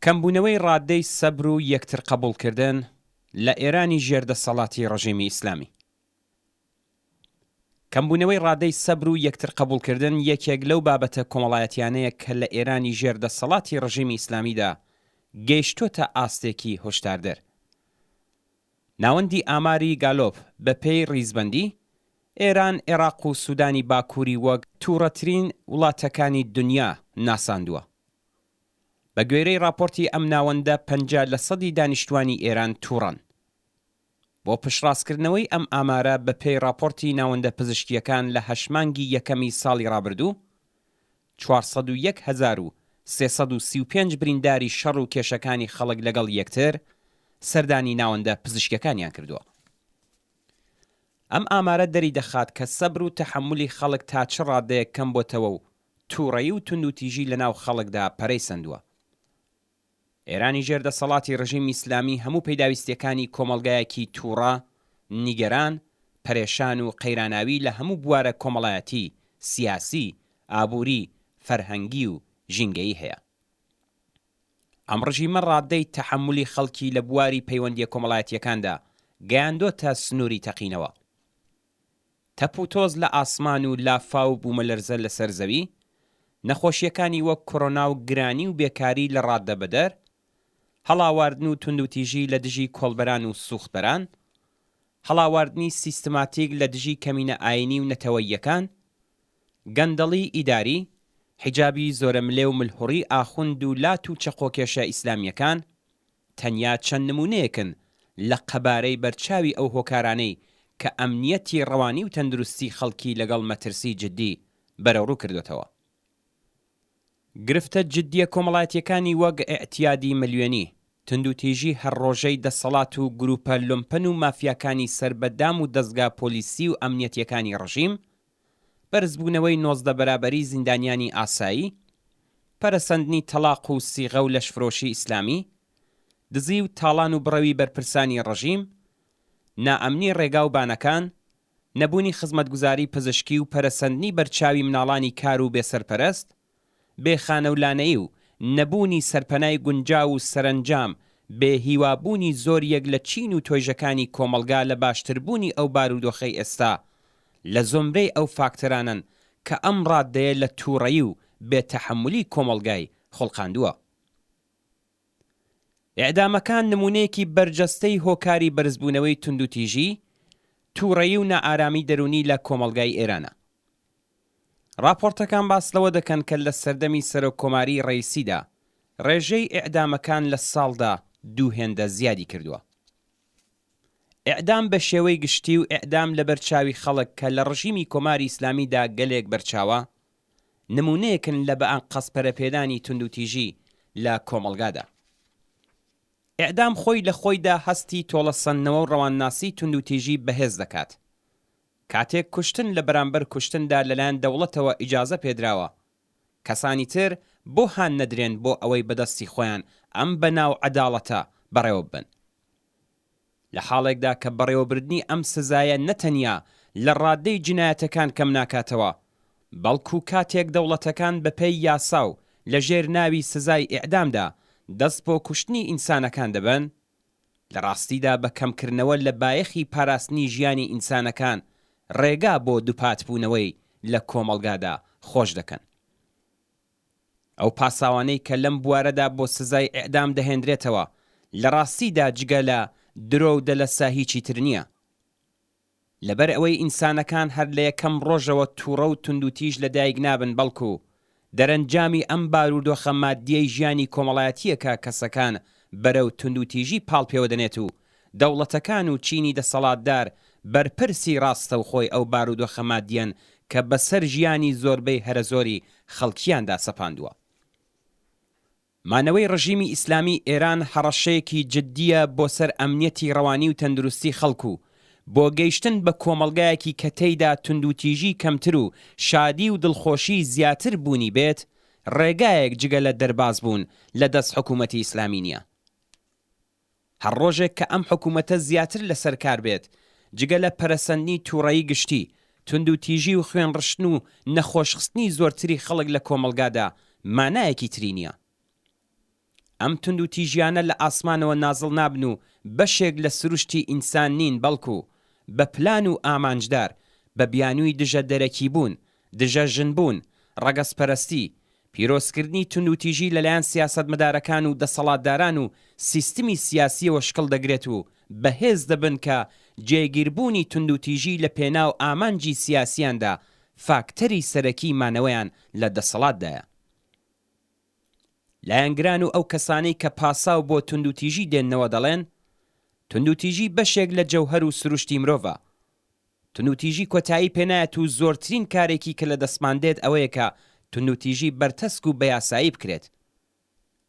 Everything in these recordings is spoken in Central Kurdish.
کەمبوونەوەی ڕادەی سەبر و یەکتر قەبووڵکردن لە ئێرانی ژێر دەسەڵاتی ڕژیمی ئیسلامی. کەمبوونەوەی ڕادەی سەبر و یەکتر قەبووڵکردن یەکێک لەو بابەتە کۆمەڵایەتیانەیە کە لە ئێرانی ژێر دەسەڵاتی ڕژیمی ئیسلامیدا گەیشتۆتە ئاستێکی هۆشداردەر. ناوەندی ئاماری گالۆپ بە پێی ڕیزبەندی، ئێران، ئێراق و سودانی باکووری وەک تووڕەترین وڵاتەکانی دنیا ناساندووە. بە گوێرەی ڕاپۆرتی ئەم ناوەندە 50 لە سەدی دانیشتوانی ئێران تووڕەن. بۆ پشتڕاستکردنەوەی ئەم ئامارە بە پێی ڕاپۆرتی ناوەندە پزیشکییەکان لە هەشت مانگی یەکەمی ساڵی ڕابردوو 401,335 برینداری شەڕ و کێشەکانی خەڵک لەگەڵ یەکتر سەردانی ناوەندە پزیشکیەکانیان کردووە. ئەم ئامارە دەریدەخات کە سەبر و تەحەمولی خەڵک تا چ ڕادەیەک کەم بۆتەوە و تووڕەیی و توندوتیژی لەناو خەڵکدا پەرەی سەندووە. ئێرانی ژێر دەسەڵاتی ڕژیمی ئیسلامی هەموو پیداویستیەکانی کۆمەڵگایەکی تووڕە، نیگەران، پەرێشان و قەیراناوی لە هەموو بوارە کۆمەڵایەتی، سیاسی، ئابووری، فەرهەنگی و ژینگەیی هەیە. ئەم ڕژیمە ڕادەی تەحەمولی خەڵکی لە بواری پەیوەندیە کۆمەڵایەتیەکاندا گەیاندۆتە سنووری تەقینەوە. تەپ و تۆز لە ئاسمان و لافاو و بوومەلەرزە لەسەر زەوی، نەخۆشییەکانی وەک کۆرۆنا و گرانی و بێکاری لە ڕاددەبەدەر، هەڵاواردن و توندوتیژی لە دژی کۆڵبەران و سووختبەران، هەڵاواردنی سیستماتیک لە دژی کەمینە ئایینی و نەتەوەییەکان، گەندەڵی ئیداری، حیجابی زۆرەملێ و ملهوڕی ئاخوند و لات و چەقۆکێشە ئیسلامییەکان، تەنیا چەند نموونەیەکن لە قەبارەی بەرچاوی ئەو هۆکارانەی کە ئەمنییەتی ڕەوانی و تەندروستی خەڵکی لەگەڵ مەترسی جددی بەرەوڕوو کردۆتەوە. گرفتە جددیە کۆمەڵایەتییەکانی وەک ئیعتیادی ملیۆنی، توندوتیژی هەر ڕۆژەی دەسەڵات و گرووپە لومپەن و مافیاکانی سەر بە دام و دەزگا پۆلیسی و ئەمنیەتییەکانی ڕژیم، بەرزبوونەوەی 19 بەرابەری زیندانیانی ئاسایی، پەرەسەندنی تەڵاق و سیغە و لەشفرۆشی ئیسلامی، دزی و تاڵان و بڕەوی بەرپرسانی ڕژیم، نائەمنی ڕێگا و بانەکان، نەبوونی خزمەتگوزاری پزشکی و پەرەسەندنی بەرچاوی مناڵانی کار و بێسەرپەرەست، بێ خانەولانەیی و نەبوونی سەرپەنای گونجاو و سەرەنجام بێ هیوابوونی زۆریەک لە چین و تۆیژەکانی کۆمەڵگا لە باشتربوونی ئەو بارودۆخەی ئێستا لە زومرەی ئەو فاکتەرانەن کە ئەم ڕاددەیە لە تووڕەیی و بێ تەحەمولی کۆمەڵگای خوڵقاندووە. ئیعدامەکان نموونەیەکی بەرجەستەی هۆکاری بەرزبوونەوەی توندوتیژی، تووڕەیی و نائارامی دەروونی لە کۆمەڵگای ئێرانە. ڕاپۆڕتەکان باس لەوە دەکەن کە لە سەردەمی سەرۆککۆماریی ڕەیسیدا ڕێژەی ئیعدامەکان لە ساڵدا دوو هێندە زیادی کردووە. ئیعدام بە شێوەی گشتی و ئیعدام لەبەر چاوی خەڵک کە لە ڕژیمی کۆماری ئیسلامیدا گەلێک بەرچاوە، نموونەیەکن لە بەئەنقەست پەرەپێدانی توندوتیژی لە کۆمەڵگادا. ئیعدام خۆی لە خۆیدا هەستی تۆڵەسەندنەوە و ڕەوانناسی توندوتیژی بەهێز دەکات. کاتێک کوشتن لە بەرامبەر کوشتندا لەلایەن دەوڵەتەوە ئیجازە پێدراوە، کەسانی تر بۆ هان نەدرێن بۆ ئەوەی بەدەستی خۆیان ئەم بەناو عەداڵەتە بەڕێوەببەن؟ لە حاڵێکدا کە بەڕێوەبردنی ئەم سزایە نە تەنیا لە ڕادەی جینایەتەکان کەم ناکاتەوە، بەڵکوو کاتێک دەوڵەتەکان بەپێی یاسا و لە ژێر ناوی سزای ئیعدامدا دەست بۆ کوشتنی ئینسانەکان دەبەن، لە ڕاستیدا بە کەمکردنەوە لە بایەخی پاراستنی ژیانی ئینسانەکان ڕێگا بۆ دووپاتبوونەوەی لە کۆمەڵگادا خۆش دەکەن. ئەو پاساوانەی کە لەم بوارەدا بۆ سزای ئیعدام دەهێندرێتەوە لە ڕاستیدا جگە لە درۆ و دەلەسە هیچی تر نییە. لەبەر ئەوەی ئینسانەکان هەر لە یەکەم ڕۆژەوە توڕە و توندوتیژ لە دایک نابن بەڵکو دەرەنجامی ئەم بارودۆخە مادیەی ژیانی کۆمەڵایەتیە کە کەسەکان بەرەو توندوتیژی پاڵ پێوە دەنێت و دەوڵەتەکان و چینی دەسەڵاتدار بەرپرسی ڕاستەوخۆی ئەو بارودۆخە مادیەن کە بەسەر ژیانی زۆربەی هەرەزۆری خەڵکیاندا سەپاندووە. مانەوەی ڕژیمی ئیسلامی ئێران هەڕەشەیەکی جددییە بۆ سەر ئەمنیەتی ڕەوانی و تەندروستی خەڵک و بۆ گەیشتن بە کۆمەڵگایەکی کە تێیدا توندوتیژی کەمتر و شادی و دڵخۆشی زیاتر بوونی بێت، ڕێگایەک جگە لە دەربازبوون لە دەست حکوومەتی ئیسلامی نییە. هەر ڕۆژێک کە ئەم حکوومەتە زیاتر لەسەر کار بێت، جگە لە پەرەسەندنی تووڕەیی گشتی، توندوتیژی و خوێنڕشتن و نەخۆشخستنی زۆرتری خەڵک لە کۆمەڵگادا، مانایەکی تری نییە. ئەم توندوتیژیانە لە ئاسمانەوە نازڵ نابن و بەشێک لە سروشتی ئینسان نین بەڵکو بە پلان و ئامانجدار، بە بیانووی دژە دەرەکیبوون، دژە ژنبوون، ڕەگەزپەرستی، پیرۆزکردنی توندوتیژی لەلایەن سیاسەتمەدارەکان و دەسەڵاتداران و سیستمی سیاسییەوە شکڵ دەگرێت و بەهێز دەبن کە جێگیربوونی توندوتیژی لە پێناو ئامانجی سیاسییاندا فاکتەری سەرەکی مانەوەیان لە دەسەڵاتدایە. لایەنگران و ئەو کەسانەی کە پاساو بۆ توندوتیژی دێننەوە دەڵێن، توندوتیژی بەشێک لە جەوهەر و سروشتی مرۆڤە. توندوتیژی کۆتایی پێنایەت و زۆرترین کارێکی کە لە دەستمان دێت ئەوەیە کە توندوتیژی بەرتەسک و بەیاسایی بکرێت.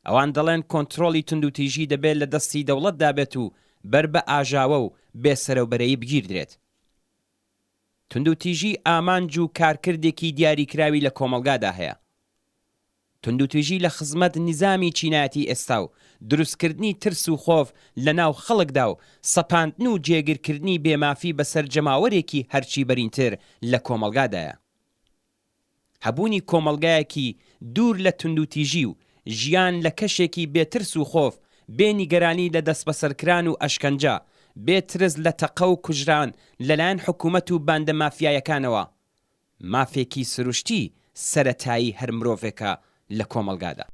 ئەوان دەڵێن کۆنترۆڵی توندوتیژی دەبێت لە دەستی دەوڵەتدا بێت و بەر بە ئاژاوە و بێسەرەوبەرەیی بگیردرێت. توندوتیژی ئامانج و کارکردێکی دیاریکراوی لە کۆمەڵگادا هەیە. توندوتیژی لە خزمەت نیزامی چینایەتی ئێستا و دروستکردنی ترس و خۆف لە ناو خەڵکدا و سەپاندن و جێگرکردنی بێ مافی بەسەر جەماوەرێکی هەرچی بەرینتر لە کۆمەڵگادایە. هەبوونی کۆمەڵگایەکی دوور لە توندوتیژی و ژیان لە کەشێکی بێ ترس و خۆف، بێ نیگەرانی لە دەستبەسەرکران و ئەشکەنجە، بێ ترس لە تەقە و کوژران لەلایەن حکومەت و باندە مافیایەکانەوە، مافێکی سروشتی سەرەتایی هەر مرۆڤێکە لە کۆمەڵگادا.